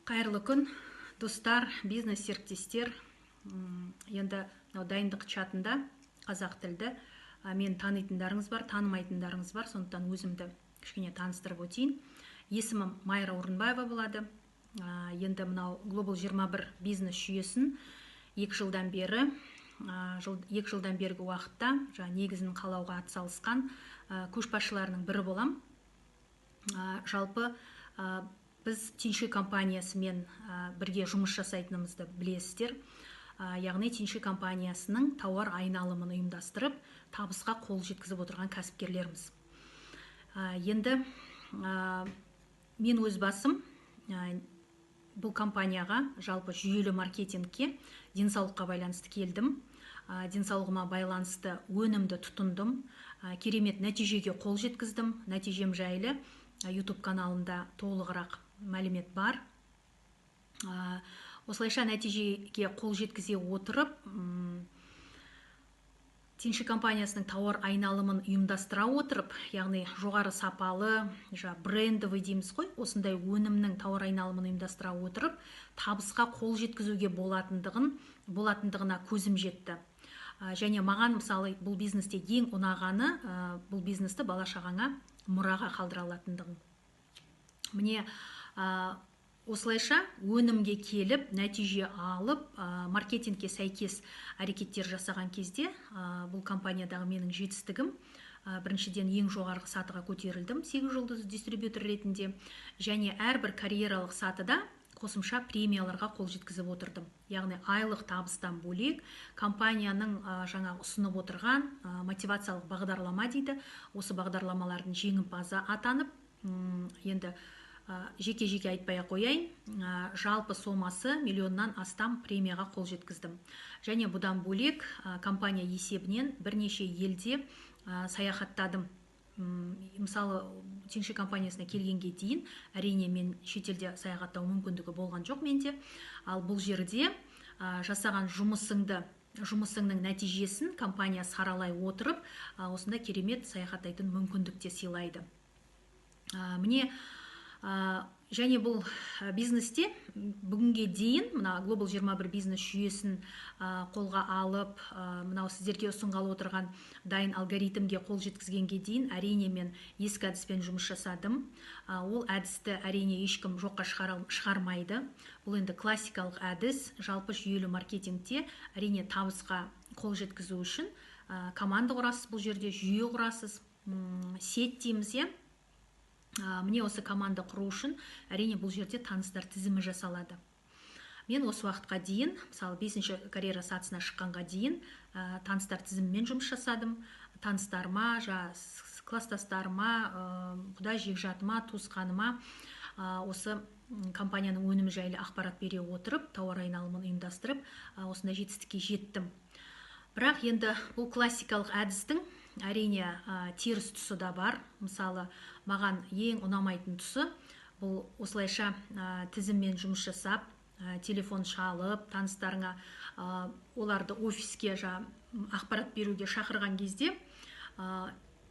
Қайырлы күн, достар, бизнес серіктестер. Енді мынау дайындық чатында қазақ тілді мен танитындарыңыз бар, танымайтындарыңыз бар, сондықтан өзімді кішкене таныстырып өтейін. Есімім Майра Орынбаева болады. Енді мынау Global 21 бизнес жүйесін 2 жылдан бері, 2 жылдан бергі уақытта жаңа негізін қалауға атсалысқан көшбасшыларының бірі болам. Жалпы біз Тиньши компаниясымен бірге жұмыс жасайтынымызды білесіздер. Яғни Тиньши компаниясының тауар айналымын ұйымдастырып, табысқа қол жеткізіп отырған кәсіпкерлерміз. Енді мен өз басым бұл компанияға, жалпы жүйелі маркетингке денсаулыққа байланысты келдім. Денсаулығыма байланысты өнімді тұтындым, керемет нәтижеге қол жеткіздім. Нәтижем жайлы YouTube каналында толығырақ мәлімет бар. Осылайша нәтижеге қол жеткізе отырып, Тиньши компаниясының тауар айналымын ұйымдастыра отырып, яғни жоғары сапалы, жаңа брендовый дейміз ғой, осындай өнімнің тауар айналымын ұйымдастыра отырып, табысқа қол жеткізуге болатындығына көзім жетті. Және маған, мысалы, бұл бизнесте ең ұнағаны бұл бизнесті бала шағаңа мұраға қалдыра алатындығың. Міне, осылайша өнімге келіп, нәтиже алып, маркетингке сәйкес әрекеттер жасаған кезде, бұл компаниядағы менің жетістігім, біріншіден, ең жоғарғы сатыға көтерілдім 8 жұлдыз дистрибьютор ретінде және әрбір карьералық сатыда қосымша премияларға қол жеткізіп отырдым. Яғни айлық табыстан бөлек компанияның жаңағы ұсынып отырған мотивациялық бағдарлама дейді, осы бағдарламалардың жеңімпазы атанып, енді жеке жеке айтпай ақ қояйын, жалпы сомасы миллионнан астам премияға қол жеткіздім. Және бұдан бөлек компания есебінен бірнеше елде саяхаттадым. Мысалы, Тиньши компаниясына келгенге дейін, әрине, мен шетелде саяхаттау мүмкіндігі болған жоқ менде. Ал бұл жерде жасаған жұмысыңның нәтижесін компания саралай отырып, осындай керемет саяхаттайтын мүмкіндік те сыйлайды. Міне, және бұл бизнесте бүгінге дейін мына Global 21 бизнес жүйесін қолға алып, мынау сіздерге ұсынғалы отырған дайын алгоритмге қол жеткізгенге дейін, әрине, мен ескі әдіспен жұмыс жасадым. Ол әдісті, әрине, ешкім жоққа шығармайды. Бұл енді классикалық әдіс. Жалпы жүйелі маркетингте, әрине, табысқа қол жеткізу үшін команда құрасыз, бұл жерде жүйе құрасыз, сеть дейміз, иә. Міне, осы команда құру үшін, әрине, бұл жерде таныстар тізімі жасалады. Мен осы уақытқа дейін, мысалы, бесінші карьера сатысына шыққанға дейін таныстар тізімімен жұмыс жасадым. Таныстарыма, класстастарыма, құда жекжатыма, туысқаныма осы компанияның өнімі жайлы ақпарат бере отырып, тауар айналымын ұйымдастырып, осындай жетістікке жеттім. Бірақ енді бұл классикалық әдістің, әрине, теріс тұсы да бар. Мысалы, маған ең ұнамайтын тұсы бұл осылайша тізіммен жұмыс жасап, телефон шалып, таныстарыңа, оларды офиске ақпарат беруге шақырған кезде,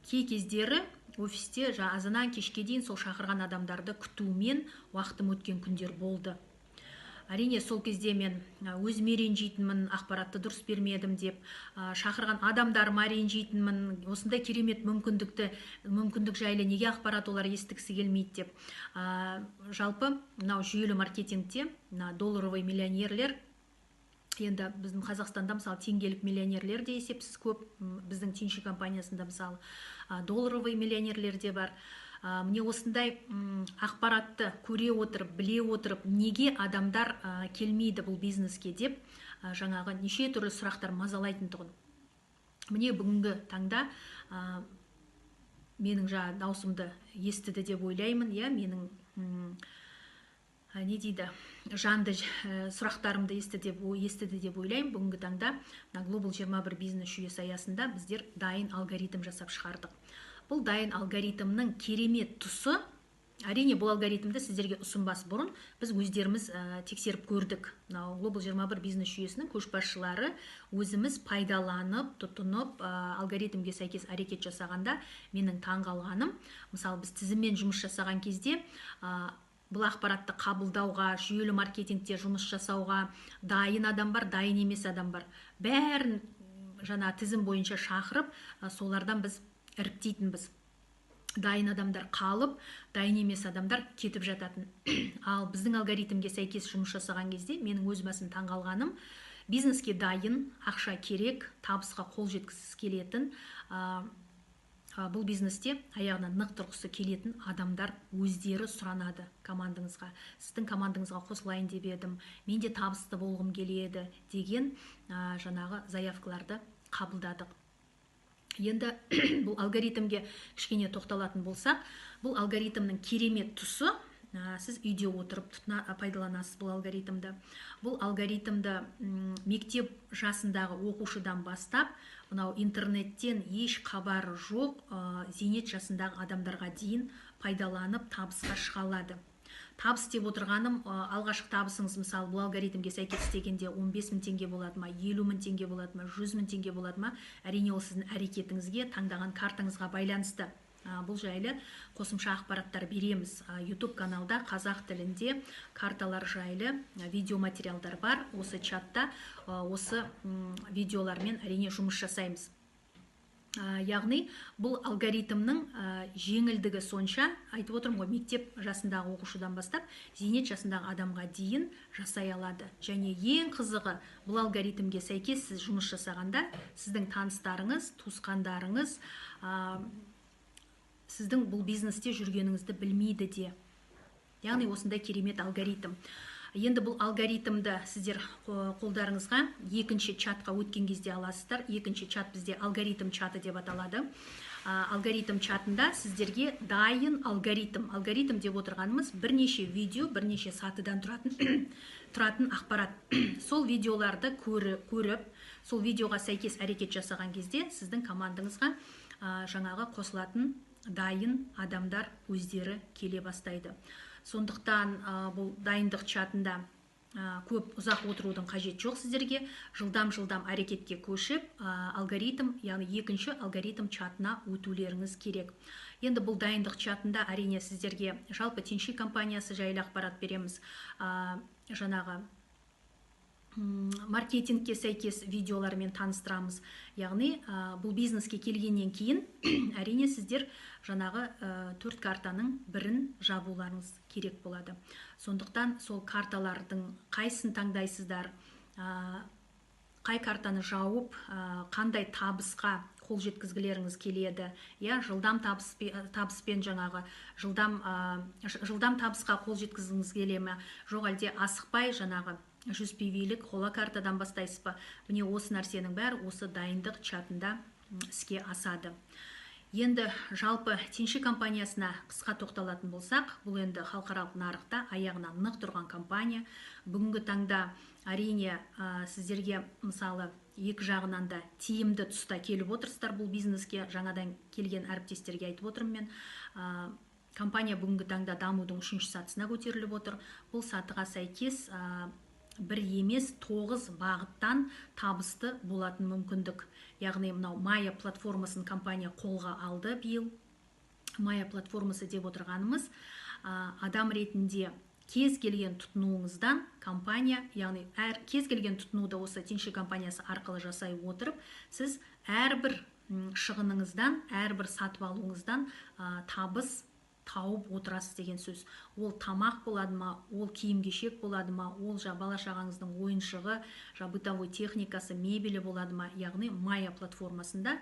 кей кездері офисте азаннан кешке дейін сол шақырған адамдарды күтумен уақытым өткен күндер болды. Әрине, сол кезде мен өзіме ренжитінмін, ақпаратты дұрыс бермедім деп, шақырған адамдарыма ренжитінмін, осындай керемет мүмкіндік жайлы неге ақпарат олар естігісі келмейді деп. Жалпы мынау жүйелі маркетингте мына долларовый миллионерлер, енді біздің Қазақстанда, мысалы, теңгелік миллионерлер де есепсіз көп, біздің Тиньши компаниясында, мысалы, долларовый миллионерлер де бар. Міне, осындай ақпаратты көре отырып, біле отырып, неге адамдар келмейді бұл бизнеске деп, жаңағы неше түрлі сұрақтар мазалайтын тұғын. Міне, бүгінгі таңда менің жаңа даусымды естіді деп ойлаймын, иә, менің не дейді, жанды сұрақтарымды естіді деп ойлаймын. Бүгінгі таңда мына Global 21 бизнес жүйесі аясында біздер дайын алгоритм жасап шығардық. Бұл дайын алгоритмнің керемет тұсы, әрине, бұл алгоритмді сіздерге ұсынбас бұрын біз өздеріміз тексеріп көрдік. Мынау Global 21 бизнес жүйесінің көшбасшылары өзіміз пайдаланып, тұтынып, алгоритмге сәйкес әрекет жасағанда, менің таңғалғаным, мысалы, біз тізіммен жұмыс жасаған кезде Бұл ақпаратты қабылдауға, жүйелі маркетингте жұмыс жасауға дайын адам бар, дайын емес адам бар. Бәрін жаңа тізім бойынша шақырып, солардан біз іріктейтінбіз. Дайын адамдар қалып, дайын емес адамдар кетіп жататын. Ал біздің алгоритмге сәйкес жұмыс жасаған кезде менің өз басым таңғалғаным, бизнеске дайын, ақша керек, табысқа қол жеткізгісі келетін, бұл бизнесте аяғына нық тұрғысы келетін адамдар өздері сұранады командаңызға. Сіздің командаңызға қосылайын деп едім, мен де табысты болғым келеді деген жаңағы заявкаларды қабылдадық. Енді бұл алгоритмге кішкене тоқталатын болсақ, бұл алгоритмнің керемет тұсы, сіз үйде отырып пайдаланасыз бұл алгоритмді. Бұл алгоритмді мектеп жасындағы оқушыдан бастап, мынау интернеттен еш хабары жоқ, зейнет жасындағы адамдарға дейін пайдаланып табысқа шыға алады. Табыс деп отырғаным, алғашқы табысыңыз, мысалы, бұл алгоритмге сәйкес істегенде 15 мың теңге болады ма, 50 мың теңге болады ма, 100 мың теңге болады ма, әрине ол сіздің әрекетіңізге, таңдаған картаңызға байланысты. Бұл жайлы қосымша ақпараттар береміз. YouTube каналда қазақ тілінде карталар жайлы видеоматериалдар бар. Осы чатта осы видеолармен әрине жұмыс жасаймыз. Яғни бұл алгоритмнің жеңілдігі сонша, айтып отырмын ғой, мектеп жасындағы оқушыдан бастап зейнет жасындағы адамға дейін жасай алады. Және ең қызығы, бұл алгоритмге сәйкес сіз жұмыс жасағанда сіздің таныстарыңыз, туысқандарыңыз сіздің бұл бизнесте жүргеніңізді білмейді де. Яғни осындай керемет алгоритм. Енді бұл алгоритмді сіздер қолдарыңызға екінші чатқа өткен кезде аласыздар. Екінші чат бізде алгоритм чаты деп аталады. Алгоритм чатында сіздерге дайын алгоритм. Алгоритм деп отырғанымыз бірнеше видео, бірнеше сатыдан тұратын ақпарат. Сол видеоларды көріп, сол видеоға сәйкес әрекет жасаған кезде сіздің командаңызға жаңағы қосылатын дайын адамдар өздері келе бастайды. Сондықтан бұл дайындық чатында көп ұзақ отырудың қажеті жоқ сіздерге. Жылдам-жылдам әрекетке көшіп, алгоритм, яғни екінші алгоритм чатына өтулеріңіз керек. Енді бұл дайындық чатында әрине сіздерге жалпы Тенши компаниясы жайлы ақпарат береміз. Жаңағы маркетингке сәйкес видеолармен таныстырамыз. Яғни бұл бизнеске келгеннен кейін әрине сіздер жаңағы 4 картаның бірін жабуларыңыз керек болады. Сондықтан сол карталардың қайсысын таңдайсыздар, қай картаны жауып, қандай табысқа қол жеткізгілеріңіз келеді, иә, жылдам табыспен жаңағы жылдам табысқа қол жеткізгіңіз келе ме, жоқ әлде асықпай жаңағы 100 PV-лік қола картадан бастайсыз ба? Міне осы нәрсенің бәрі осы дайындық чатында іске асады. Енді жалпы Тенши компаниясына қысқа тоқталатын болсақ, бұл енді халықаралық нарықта аяғына нық тұрған компания. Бүгінгі таңда әрине сіздерге мысалы екі жағынан да тиімді тұста келіп отырсыздар бұл бизнеске, жаңадан келген әріптестерге айтып отырмын мен. Компания бүгінгі таңда дамудың 3-ші сатысына көтеріліп отыр. Бұл сатыға сәйкес бір емес 9 бағыттан табысты болатын мүмкіндік. Яғни мынау Майя платформасын компания қолға алды биыл. Майя платформасы деп отырғанымыз, адам ретінде кез келген тұтынуыңыздан компания, яғни әр кез келген тұтынуды осы Тенши компаниясы арқылы жасай отырып, сіз әрбір шығыныңыздан, әрбір сатып алуыңыздан табыс тауып отырасыз деген сөз. Ол тамақ болады ма, ол киім-кешек болады ма, ол бала шағаңыздың ойыншығы, бытовой техникасы, мебелі болады ма, яғни Майя платформасында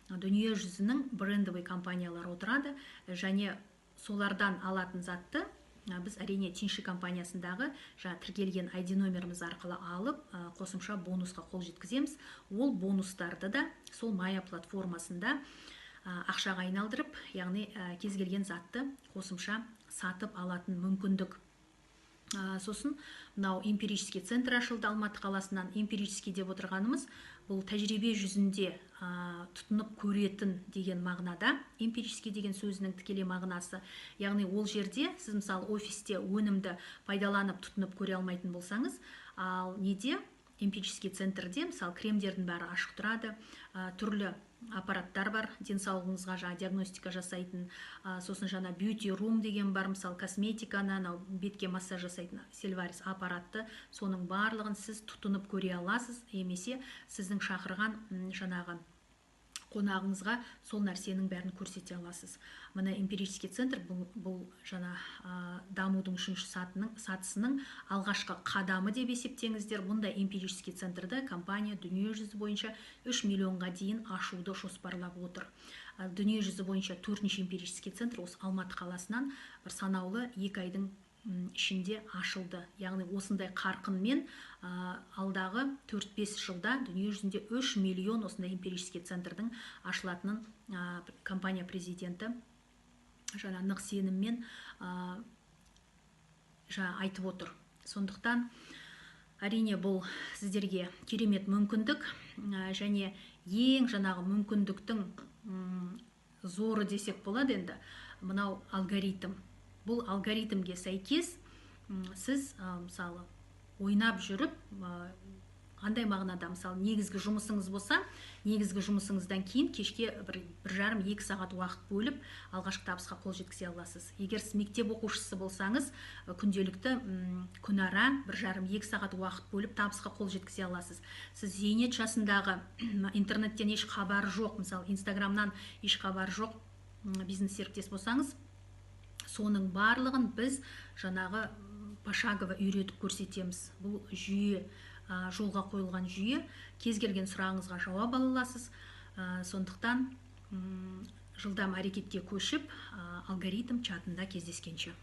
дүние жүзінің брендовый компаниялары отырады және солардан алатын затты біз әрине Тенши компаниясындағы тіркелген ID номеріміз арқылы алып, қосымша бонусқа қол жеткіземіз. Ол бонустарды да сол Майя платформасында ақшаға айналдырып, яғни кез келген затты қосымша сатып алатын мүмкіндік. Сосын мынау эмпирический центр ашылды Алматы қаласынан. Эмпирический деп отырғанымыз бұл тәжірибе жүзінде тұтынып көретін деген мағынада. Эмпирический деген сөзінің тікелей мағынасы, яғни ол жерде сіз мысалы офисте өнімді пайдаланып тұтынып көре алмайтын болсаңыз, ал неде эмпирический центрде мысалы кремдердің бәрі ашық тұрады, түрлі аппараттар бар, денсаулығыңызға жаңа диагностика жасайтын, сосын жаңа beauty room деген бар, мысалы, косметиканы, анау бетке массаж жасайтын Сильварис аппаратты, соның барлығын сіз тұтынып көре аласыз, немесе сіздің шақырған жаңағы қонағыңызға сол нәрсенің бәрін көрсете аласыз. Міне, эмпирический центр бұл жаңа дамудың үшінші сатысының алғашқы қадамы деп есептеңіздер. Бұндай эмпирический центрді компания дүниежүзі бойынша 3 миллионға дейін ашуды жоспарлап отыр. Дүниежүзі бойынша төртінші эмпирический центр осы Алматы қаласынан бір санаулы 2 айдың ішінде ашылды. Яғни осындай қарқынмен алдағы 4-5 жылда дүниежүзінде 3 миллион осындай эмпирический центрдің ашылатынын компания президенті жаңа нық сеніммен жаңа айтып отыр. Сондықтан әрине бұл сіздерге керемет мүмкіндік, және ең жаңағы мүмкіндіктің зоры десек болады енді мынау алгоритм. Бұл алгоритмге сәйкес сіз, мысалы, ойнап жүріп, қандай мағынада, мысалы, негізгі жұмысыңыз болса, негізгі жұмысыңыздан кейін кешке бір жарым, екі сағат уақыт бөліп, алғашқы табысқа қол жеткізе аласыз. Егер сіз мектеп оқушысы болсаңыз, күнделікті, күнара бір жарым, екі сағат уақыт бөліп табысқа қол жеткізе аласыз. Сіз зейнет жасындағы, интернеттен еш хабары жоқ, мысалы, Инстаграмнан еш хабары жоқ, бизнес серіктес болсаңыз, соның барлығын біз жаңағы пошагово үйретіп көрсетеміз. Бұл жүйе, жолға қойылған жүйе, кез келген сұрағыңызға жауап ала аласыз. Сондықтан жылдам әрекетке көшіп, алгоритм чатында кездескенше.